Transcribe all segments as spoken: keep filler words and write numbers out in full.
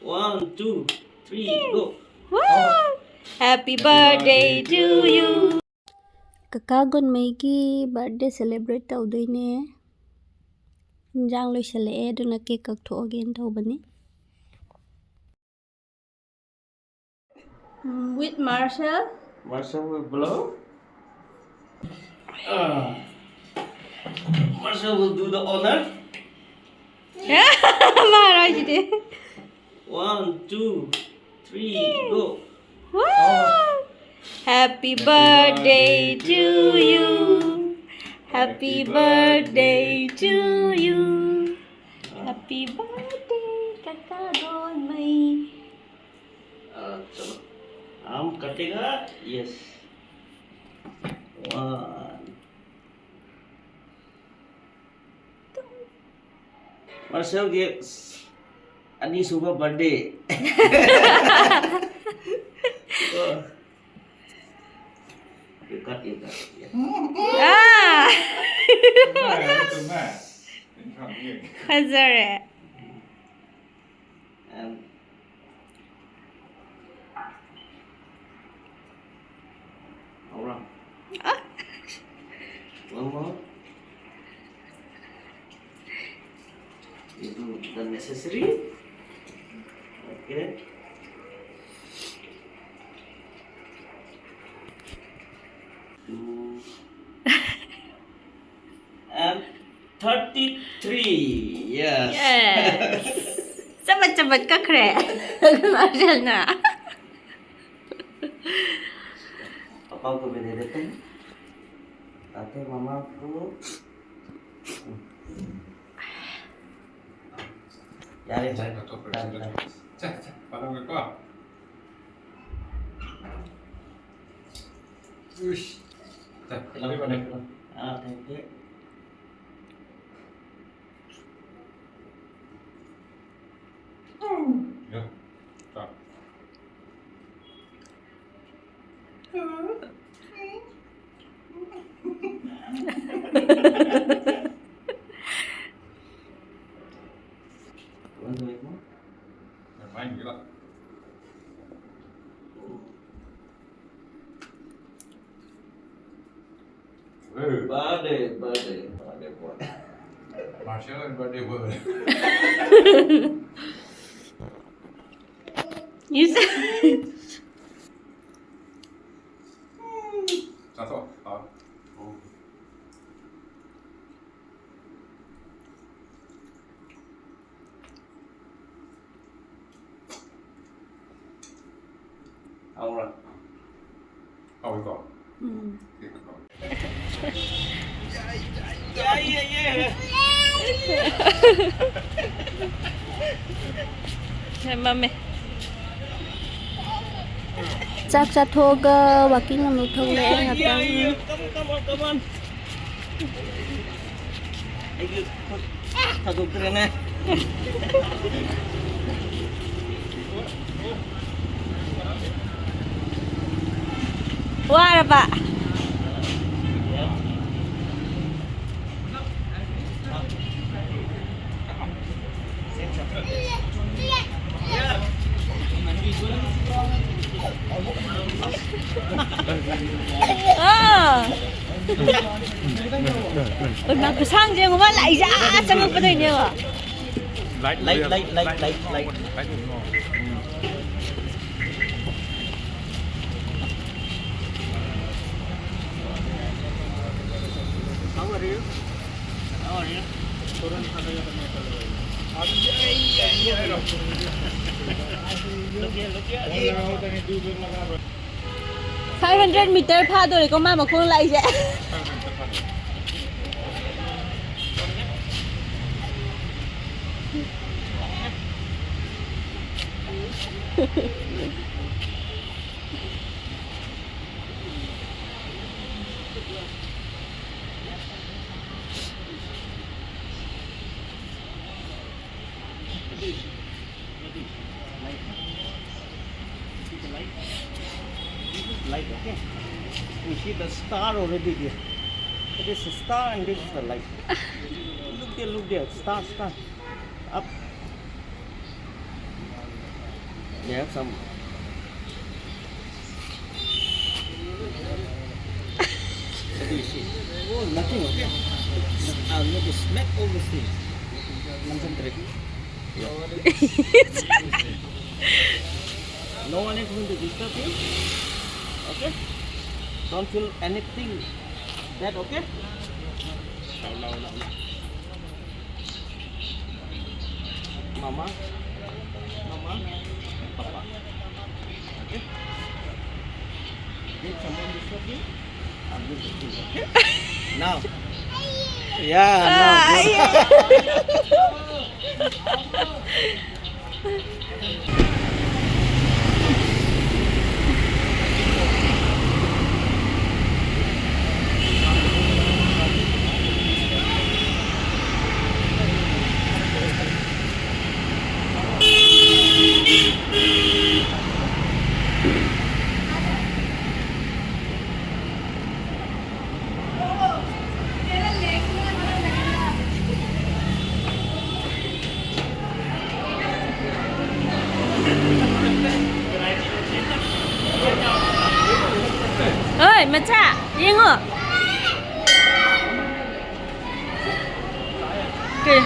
One, two, three, go. Woo! Happy birthday to you. ꯀꯀꯥ ꯒꯨꯟꯃꯩꯒꯤ birthday celebrate ꯇꯧꯗꯣꯏꯅꯦ꯫ ꯏꯟꯖꯥꯡ ꯂꯣꯏꯁꯜꯂꯛꯑꯦ, ꯑꯗꯨꯅ cake ꯀꯛꯊꯣꯛꯑꯒꯦꯅ ꯇꯧꯕꯅꯤ꯫ ꯎꯝ, with Marshall. Marshall will blow. Ah. Marshall will do the honor. ꯃꯥꯔꯣꯏꯁꯤꯗꯤ꯫ One, two, three, go. Woo! Happy birthday to you. Happy birthday to you. Happy birthday, ꯀꯀꯥ ꯒꯨꯟꯃꯩ꯫ हाँ, चलो। आम कटेगा? Yes. One. ꯃꯥꯔꯁꯦꯜꯒꯤ ꯑꯅꯤꯁꯨꯕ birthday꯫ You cut, you cut. Yeah. ꯑꯥ! ꯐꯖꯔꯦ꯫ And hold on. Ah! One more. You do the necessary. Okay. Two. And thirty-three. Yes. Yes. ꯆꯕꯠ ꯆꯕꯠ ꯀꯛꯈ꯭ꯔꯦ꯫ ꯃꯥꯔꯁꯦꯜꯅ꯫ पापा को भी दे देते हैं। ताकि मामा को। ꯌꯥꯔꯦ, ꯌꯥꯔꯦ꯫ ꯂꯧꯊꯣꯛꯈ꯭ꯔꯣ, ꯌꯥꯔꯦ, ꯁꯤ ꯌꯥꯔꯦ꯫ ꯂꯧꯊꯣꯛꯈ꯭ꯔꯣ꯫ ꯁꯦ, ꯁꯦ, ꯄꯥꯜꯂꯝꯒꯦꯀꯣ꯫ ꯎꯏꯁ꯫ ꯁꯦ, ꯂꯧꯊꯣꯛꯈ꯭ꯔꯣ꯫ ꯑꯥ, thank you꯫ ꯌꯥ꯫ ꯆꯥ꯫ ꯍꯥꯏꯅꯤꯡꯉꯤꯔꯣ? Birthday, birthday, birthday boy. Marshall and birthday boy. You said ꯆꯥꯊꯣꯛ꯫ ꯍꯥꯎ꯫ ꯍꯥꯎꯕ꯭ꯔꯥ? ꯍꯥꯎꯏꯀꯣ? ꯎꯝ꯫ ꯌꯥꯏ, ꯌꯥꯏ, ꯌꯥꯏ꯫ ꯃꯝꯃꯦ꯫ ꯆꯥꯛ ꯆꯥꯊꯣꯛꯑꯒ walking ꯑꯃꯨꯛ ꯊꯣꯛꯂꯛꯑꯦ ꯉꯥꯛꯇꯪ꯫ ꯌꯥꯏ, ꯌꯥꯏ, come on, come on, come on꯫ ꯑꯩꯒꯤ ꯈꯨꯠ ꯊꯥꯗꯣꯛꯇ꯭ꯔꯦꯅꯦ꯫ ꯋꯥꯔꯕ? ꯑꯥ꯫ ꯎꯝ, ꯎꯝ, ꯎꯝ, ꯎꯝ꯫ ꯎꯃ, ꯈꯨꯁꯥꯡꯁꯦ ꯌꯦꯡꯉꯨ, ꯃꯥ ꯂꯥꯛꯏꯁꯦ ꯑꯥ ꯆꯪꯉꯛꯄꯗꯩꯅꯦꯕ꯫ Light, light, light, light, light, light꯫ Light um. How are you? How are you? Look here, look here. Five hundred meter ꯐꯥꯗꯣꯔꯦꯀꯣ ꯃꯥ ꯃꯈꯣꯡ ꯂꯥꯛꯏꯁꯦ꯫ What is? What is? Light. See the light? This is light, okay? We see the star already there. It is a star and this is the light. Look there, look there. Star, star. Up. You have some. What do you see? Oh, nothing, okay? Uh, look, smack over the thing. Concentrate. Yeah. No one is going to disturb you. Okay? Don't feel anything bad, okay? Mama, Mama, Papa. Okay? Did someone disturb you? I'm going to kill you, okay? Now. Yeah, now. Ah, yeah. ꯑꯣꯏ, ꯃꯆꯥ, ꯌꯦꯡꯉꯣ꯫ ꯀꯩ?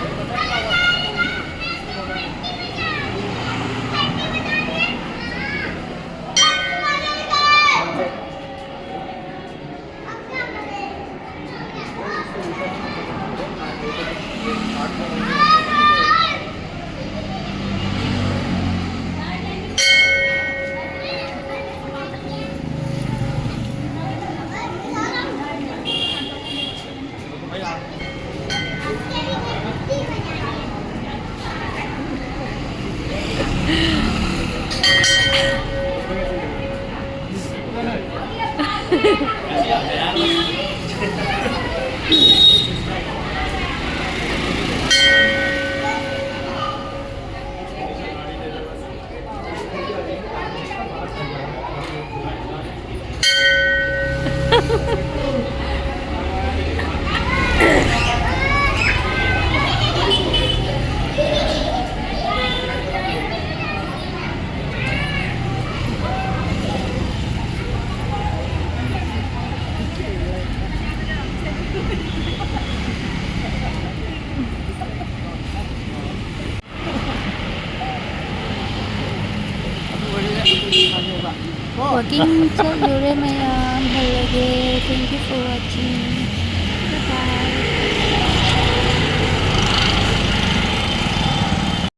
ꯋꯥꯀꯤꯡ ꯆꯠꯂꯨꯔꯦ ꯃꯌꯥꯝ, ꯍꯜꯂꯒꯦ꯫ Thank you for watching. Bye bye.